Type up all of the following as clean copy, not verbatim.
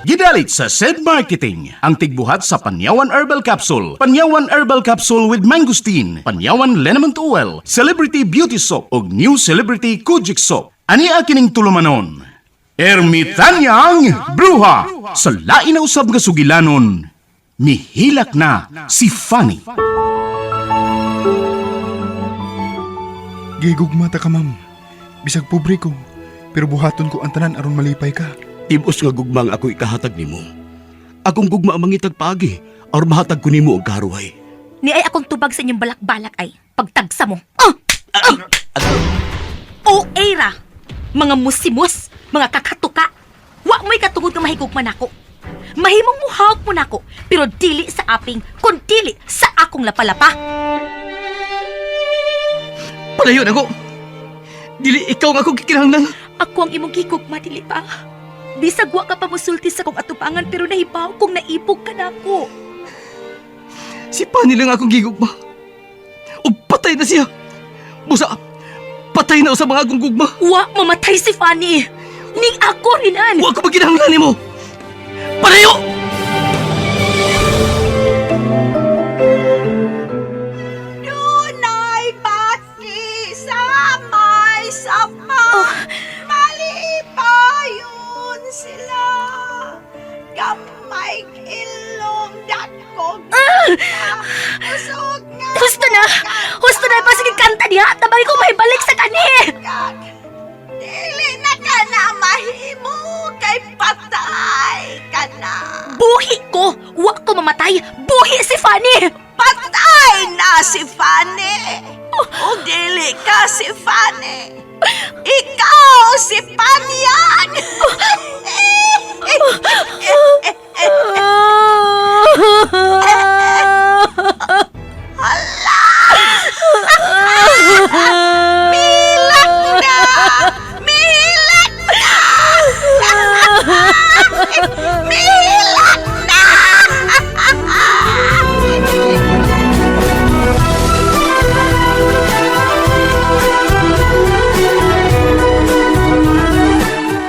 Gidalit sa SED Marketing, ang tigbuhat sa Panyawan Herbal Capsule, Panyawan Herbal Capsule with Mangosteen, Panyawan Liniment Oil, Celebrity Beauty Soap, ug New Celebrity Kojic Soap. Ani kining tulumanon? Ermitanyang Bruha! Sa lain na usab nga sugilanon, mihilak na si Fanny. Gigugma ta ka, ma'am. Bisag pobre ko, pero buhaton ko ang tanan aron malipay ka. Tibos nga gugma ang ako ikahatag nimo. Akong gugma ang mangitag paagi aron mahatag ko nimo ang karuhay. Ni ay akong tubag sa inyong balak-balak ay pagtagsa mo. Ah! Ah! O era, mga musimus, mga kakatuka. Wa mo'y katungod nga mahigugma nako. Mahimong muhawak mo nako, pero dili sa aping, kun dili sa akong lapalapa. Palayo na ko. Dili ikaw nga akong gikinahanglan. Ako ang imong gigugma, dili ba? Bisag wa ka pa musulti sa kong atubangan pero nahibaw kung naibog ka nako. Si Pani lang akong gigugma. Ug patay na siya. Busa, patay na sa mga akong gugma. Wa mamatay si Fanny. Ning ako rinan. Wa ko maginahanglan nimo. Palayo! Dunay bati sa may sapa. Oh. Malipayon sila. Gamay ilong dakog. Usog nga. Husto na! Husto na! Pasige kanta diha! Tabang ko may balik sa kani! kag. Dili na ka na mahimo kay patay ka na. Buhi ko! Wa ko mamatay! Buhi si Fanny! Patay na si Fanny. O dili ka si Fanny. Ikaw si Panyag. Milak na! Milak na! Milak na!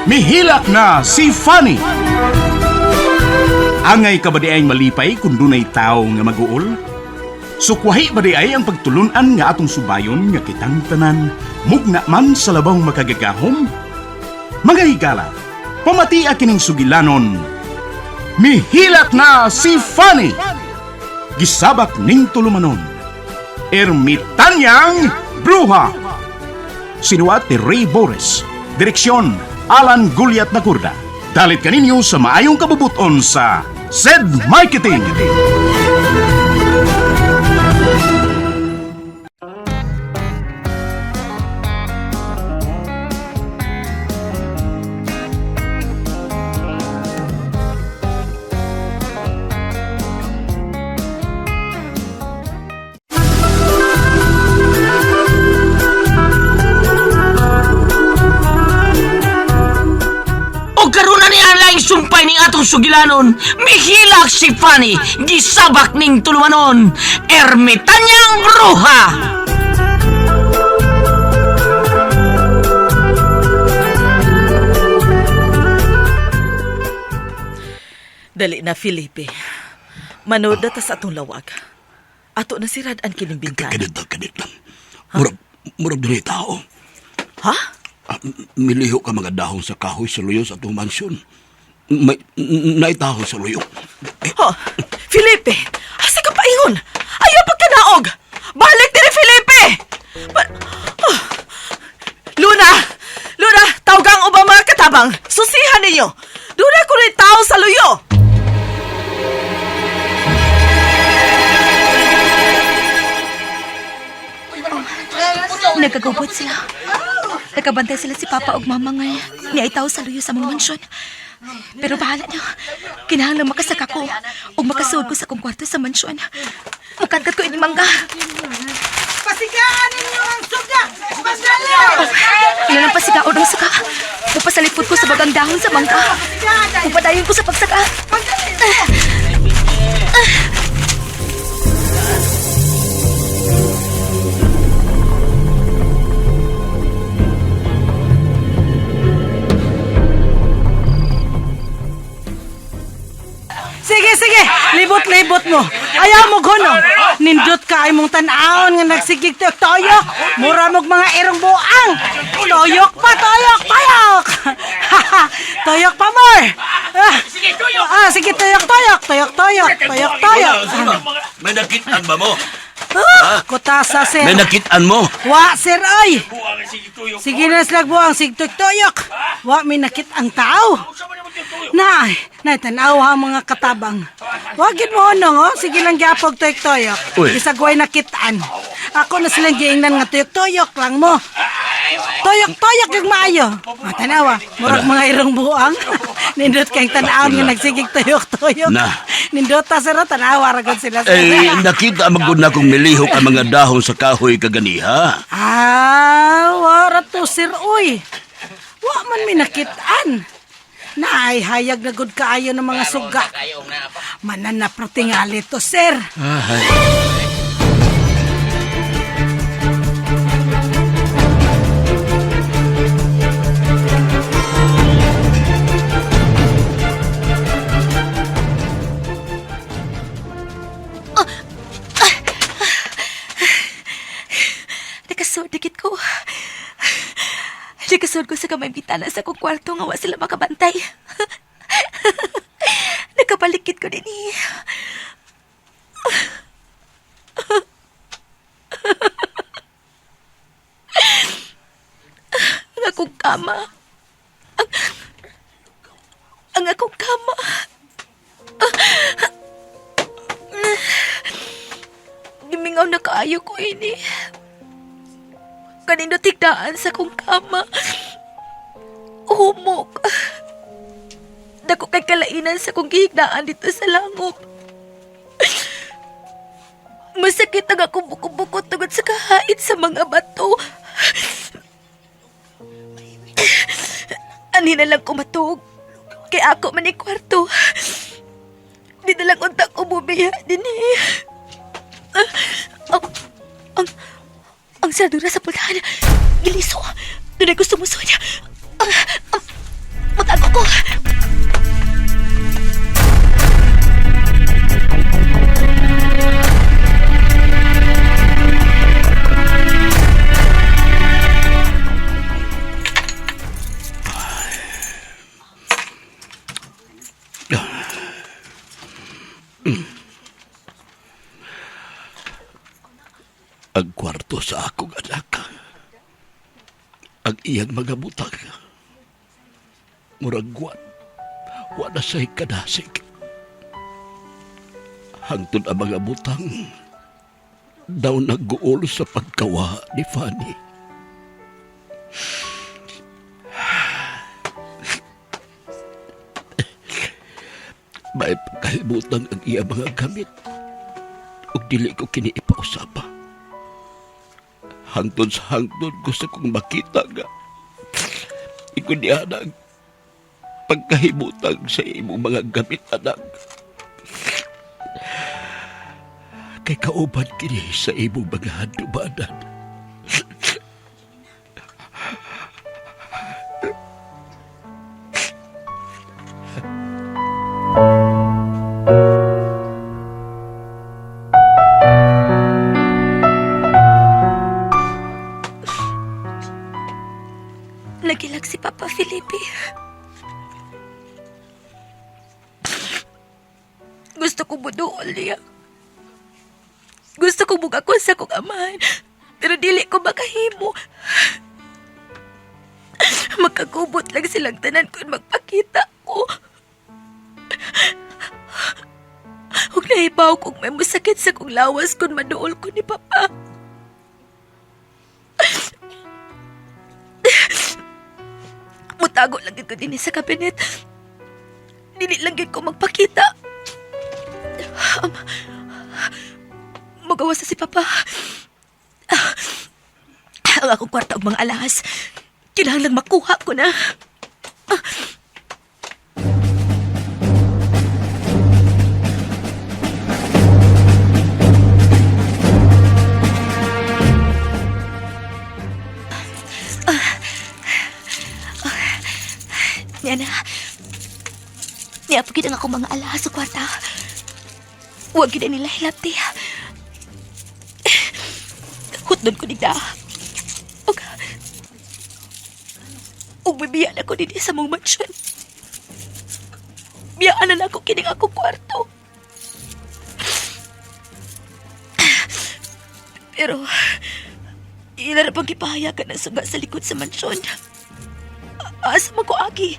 Mihilak na si Fanny. Angay ka ba di ay malipay kung dunay tao nga maguol? Sukwahi ba di ay ang pagtulunan nga atong subayon nga kitang tanan, mugna man sa labang makagagahom? Mga higala, pamatia kining sugilanon. Mihilak na si Fanny! Gisabak ning tulumanon. Ermitanyang Bruha! Sinuat ni Ray Boris. Direksyon, Alan Guliat Nakurda. Dalit kaninyo sa maayong kabubuton sa SED Marketing. O karon na ni ang sumpay ning atong sugilanon. Mihilak si Fanny, gisabak ning tulumanon. Ermitanyang bruha. Dali na, Felipe. Manood na ta sa atong lawag. Ato na si Rad-an kining bintana. Kadit kadit lang. Murag murag dili tao. Ha? Ah, miliho ka mga dahon sa kahoy sa luyo sa atong mansyon. May naitaho sa luyo. Eh, Ho, Felipe! Asa ka paingon? Ayaw pagkanaog! Balik diri, Felipe! Oh. Luna! Luna, tawgang ubang mga katabang. Susihan ninyo! Doon ako rin tao sa luyo! Nagkagubot sila. Nagkabantay sila si Papa ug Mama ngay. Ni ay tao sa luyo sa mga mansyon. Pero bahala na. Kinahanglan makasaka ko ug makasuod ko sa akong kwarto sa mansyon. Mukadkat ko ining mangga. Pasigaan ninyo ang suga! Pasali! Ilan ang pasigaon ang saka. Mupasalipot ko sa bagang dahon sa mangga. Upadayon ko sa pagsaka. Sige, sige. Libot-libot mo. Ayaw mo gunong. Nindot ka ay mong tan-awon nga nagsigig toyok. Mura mog mga irong buang. Toyok pa, toyok, toyok. Toyok pa more. Ah, ah, sige, toyok, toyok, toyok, toyok, toyok, toyok. May nakitaan ba mo? Ah, kutasa, sir. May nakitaan mo? Wa, sir, oy. Sige na sila buang, sig toyok. Wa, may nakit ang tao. Na, na, tanaw ha mga katabang. Wagin mo nong, oh. Sige lang gyapog toyok-toyok. Uy. Isagway nakitaan. Ako na silang giingnan nga toyok-toyok lang mo. Toyok-toyok yung maayo. Ah, tanawa, murag mga irong buang. Nindot kayong tanaw nga nagsigig toyok-toyok. Na. Nindot ta sir, tanawa ra gud sila. sir. Eh, nakita magud na kong milihok ang mga dahon sa kahoy kaganiha. Ah, wara to sir, uy. Wa man mi nakitaan. Naay hayag na gud kaayo ng mga suga. Manan na pratingali to, sir. Ay. Nakasud dikit ko. Nakasud ko sa kamay bitana sa akong kwarto nga wa sila makabantay. Nakapalikid ko din eh. Ang akong kama. Ang akong kama. Gimingaw na kaayo ko ini. Kanino tigdaan sa kong kama. Humok. Dako kay kalainan sa kong gihigdaan dito sa langop. Masakit ang akong buko-buko tungod sa kahait sa mga bato. Ani na lang kumatog. Kay ako man ni kwarto. Di na lang unta ko bumiya din eh. Ang, ang, ang sadura sa pultahan. Giliso. Doon ay gusto mo niya. Matago ko. Ang kwarto sa akong anak. Ang iyang mga butang. Murag wa. Wa na sa'y kadasig. Hangtod ang mga butang. Daw nagguol sa pagkawa ni Fanny. May pagkalimutan ang iyang mga gamit. Ug dili ko kini ipausapa. Hangtod sa hangtod gusto kong makita nga. Ikaw niya ang pagkahimutang sa imong mga gamit, anak. Kay kauban kini sa imong mga handumanan. Nagilag si Papa Felipe. Gusto ko buduol niya. Gusto ko bugakon sa kong amahan. Pero dili ko makahimo. Magkagubot lang silang tanan kung magpakita ko. Huwag nahibaw kung may masakit sa kong lawas kung maduol ko ni Papa. Mutago lang gid ko dinhi sa kabinet. Dili lang gid ko magpakita. Magawas na si Papa. Ah, ang akong kwarta og mga alahas. Kinahanglang makuha ko na. Niya na. Niya, pagkita ang ako. akong mga alahas sa kwarta. Huwag yun na nila hilabti. Hutdon ko nila. Ug bibiyan ako dinhi sa mong mansyon. Biyaan na nako kining akong kwarto. Pero, ila na pang gipahayagan ang suga sa likod sa mansyon. Asa man ko agi?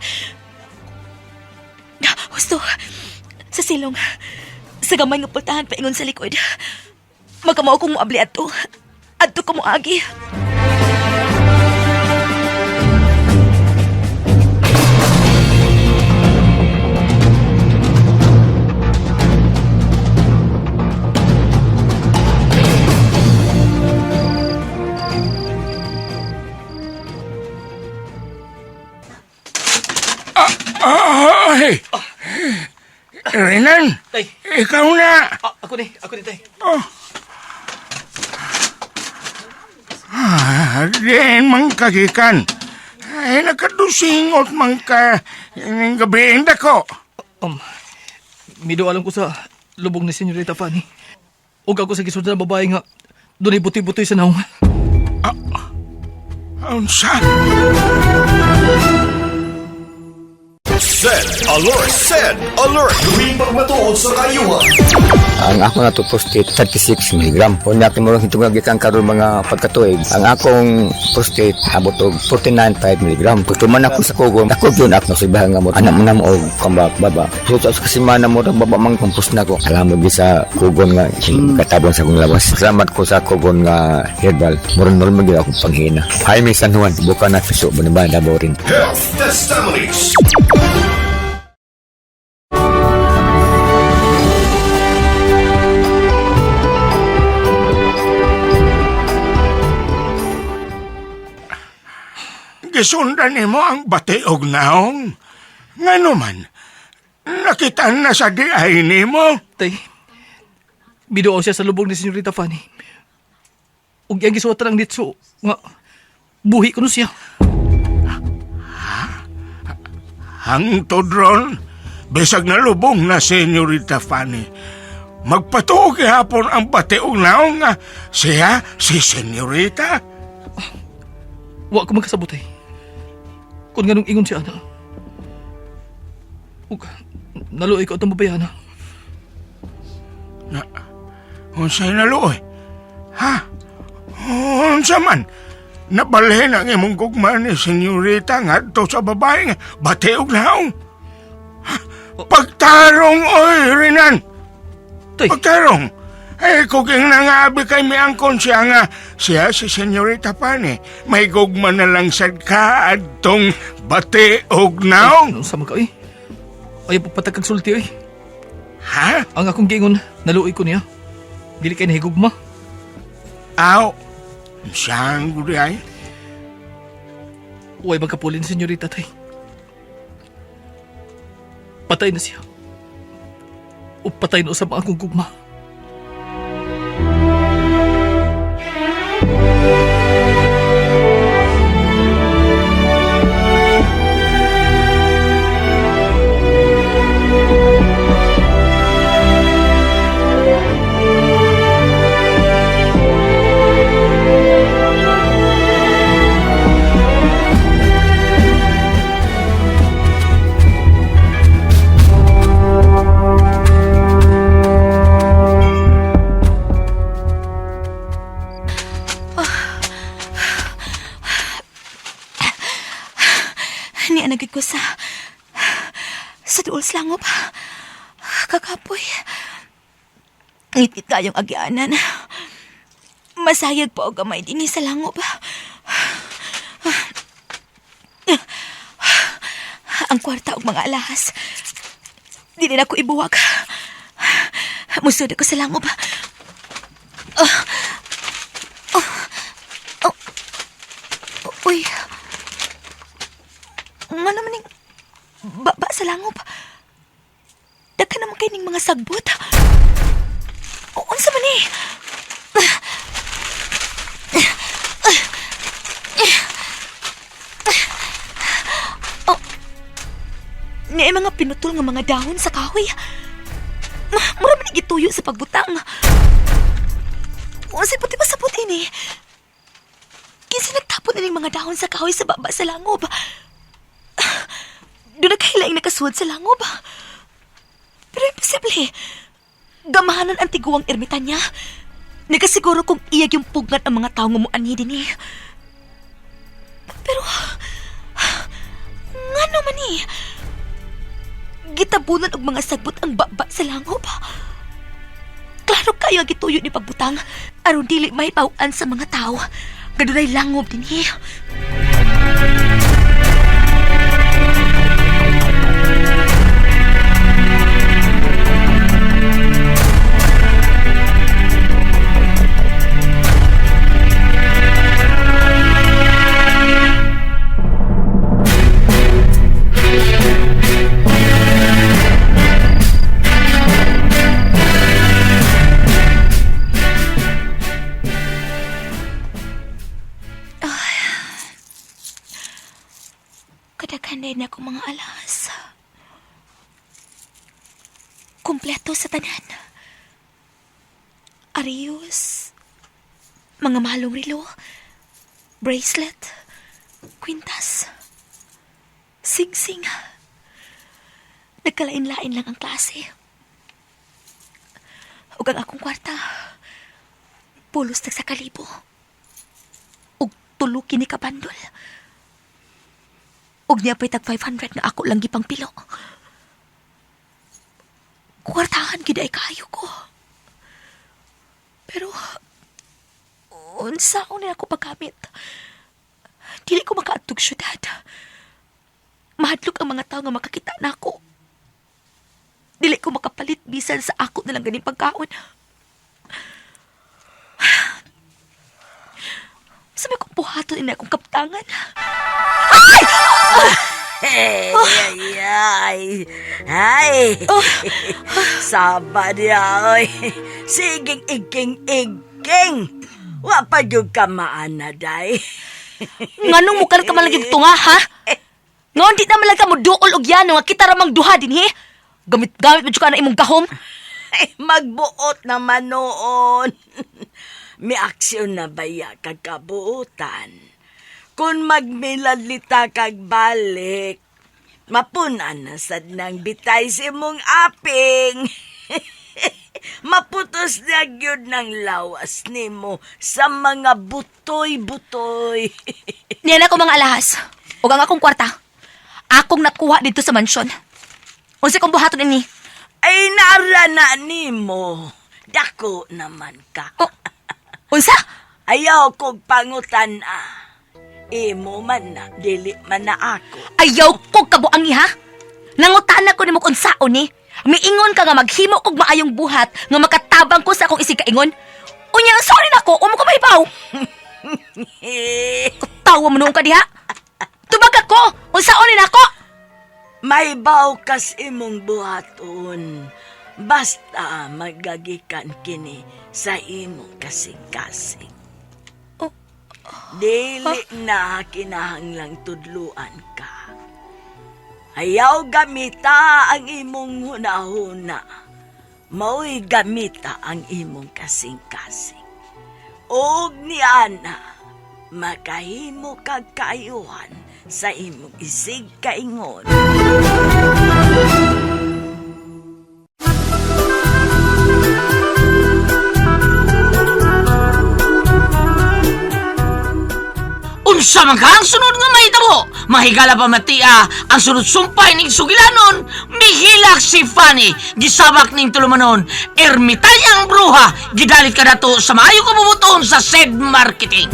Husto, sa silong, sa gamay nga pultahan paingon sa likod. Makamao kong moabli adto. Adto ko moagi. Ay! Renan! Tay. Ikaw na! Ah, ako ni, tay. Ah, diin man kagikan. Ay, nakadusingot man ka. Ining gabi ko. Mido alam ko sa lubong ni Senyorita Fanny. Ug ako sa gisundan ng babae nga dunay buti-buti sa naong. Unsa? Send alert. Send alert. Tuwing pagmatuod sa kayuhan. Ang ako na to prostate 36 mg. Unya kay murag hitungag gikan karon mga pagkatuig. Ang akong prostate abot og 49.5 mg. Pagtuman ako sa kugon, ako gyud ako nasibahan nga mo anak mo na mo og kambak baba. So sa kasimana mo baba mang kumpos na ko. Alam mo gyud sa kugon nga katabon sa akong lawas. Salamat ko sa kugon nga herbal. Murag normal gyud akong panghina. Jaime San Juan, buka na piso Banaban, Davao rin. Health testimonies. Gisundan nimo ang batiog naong. Ngano man, nakita na sa diay nimo. Tay, miduaw siya sa lubong ni Senyorita Fanny. Ug iyang gisuwatan ang ditso nga buhi kuno siya. Hangtod ron, bisag nalubong na Senyorita Fanny. Magpatuo gihapon ang batiog naong nga siya si Senyorita. Wa ko magkasabot ay. Kung ganong ingon siya ana. Ug naluoy ko atong babae ana. Unsay naluoy? Ha? Unsa man? Nabalhin ang imong gugma ni Senyorita ngadto sa babae nga batiog naong. Ha? Pagtarong oy, Renan! Tay, Pagtarong! Eh, kuging nangabi kay miangkon siya nga siya si Senyorita Pani. May gugma na lang sad ka adtong batiog naong. anong sama ka oy? Ayaw pa patag kag sulti oy. Ha? Ang akong giingon, naluoy ko niya. Dili kay nahigugma. Aw, siyang gudi ay. Uway magkapulin, Senyorita, tay. Patay na siya. O patay na usab ang akong gugma. Nianagid ko sa duol sa langop. Kakapoy. Ngitngit kayong agyanan. Masayag pa og gamay dinhi sa langop. Ang kwarta og mga alahas. Dili na ko ibuwag. Musod ako sa langop. Oh. Uy. Nga naman ning baba sa langop. Daghan naman kay ning mga sagbot. O, unsa man ni? Oh. Naay mga pinutol nga mga dahon sa kahoy. Mura man ni gituyo sa pagbutang. Unsay puti pa sa puti ni? Kinsa nagtapon ining mga dahon sa kahoy sa baba sa langob? Doon na kahilaing nakasuod sa langob. Pero imposible. Gamahanan ang tiguang ermita niya. Nagasiguro kung iyag yung pugngan ang mga tao nga muanhi din eh. Pero, nga naman eh. Gitabunan og mga sagbot ang baba sa langob. Klaro kayo ang gituyo ni pagbutang aron dili mahipaw-an sa mga tao. Gadunay langob din eh. Kadaghan na akong mga alas. Kumpleto sa tanan. Arios, mga mahalong relo, bracelet, kwintas, sing-sing. Nagkalain-lain lang ang klase. Ug ang akong kwarta, pulos tag sa kalibo. Ug tulo kini ka bandol. Ug niya pa'y tag 500 na ako lang gipang pilo. Kwartahan gid ay kaayo ko. Pero unsaon na ako paggamit? Dili ko makaadtog syudad. Mahadlok ang mga tao nga makakita na ako. Dili ko makapalit bisan sa ako na lang ganing pagkaon. Sa may kong buhaton ina akong kaptangan. Ay, ay, ay. Ay. Saba niya, oy. Siging igking igking. Wa pa gyud ka maana, day. Nganong mukha ka man lagi tunga, ha? Ngon di na man lang ka mo duol og yano nga kita ramang duha din, he? Gamit-gamit mo ka na imong gahom. Ay, magbuot naman noon. May aksyon na baya kag kabuutan. Kung magmilalita kag balik, mapunan na sad ng bitay si mong aping. Maputos na gyud ng lawas nimo sa mga butoy-butoy. Niyan ako mga alahas. Ug ang akong kwarta. Akong nakuha dito sa mansyon. Unsa kong buhaton ini? Ay, naara na nimo. Dako naman ka. Oh, unsa? Ayaw kog pangutan ah. Imo man na, dili man na ako. Ayaw kog kabuangi ha? Nangutan ako nimo kung unsaon ni. Miingon ka nga maghimo kog maayong buhat nga makatabang ko sa akong isig kaingon. Unya, sorry nako, umo ko mahibaw. Eh, Tawa mo noon ka diha. Tubag ako, unsaon ni nako? May kas imong buhaton. Basta magagikan kini sa imong kasing-kasing. Oh. Dili na kinahanglang tudluan ka. Ayaw gamita ang imong hunahuna. Mao'y gamita ang imong kasing-kasing. Og ni Ana, makahimo kag kaayuhan sa imong isig kaingon. Unsa man ka ang sunod nga mahitabo? Mahigala pa matia ang sunod sumpay ning sugilanon. Mihilak si Fanny, gisabak ning tulumanon. Ermitanyang bruha, gidalit ka nato sa maayo kabubuton sa said marketing.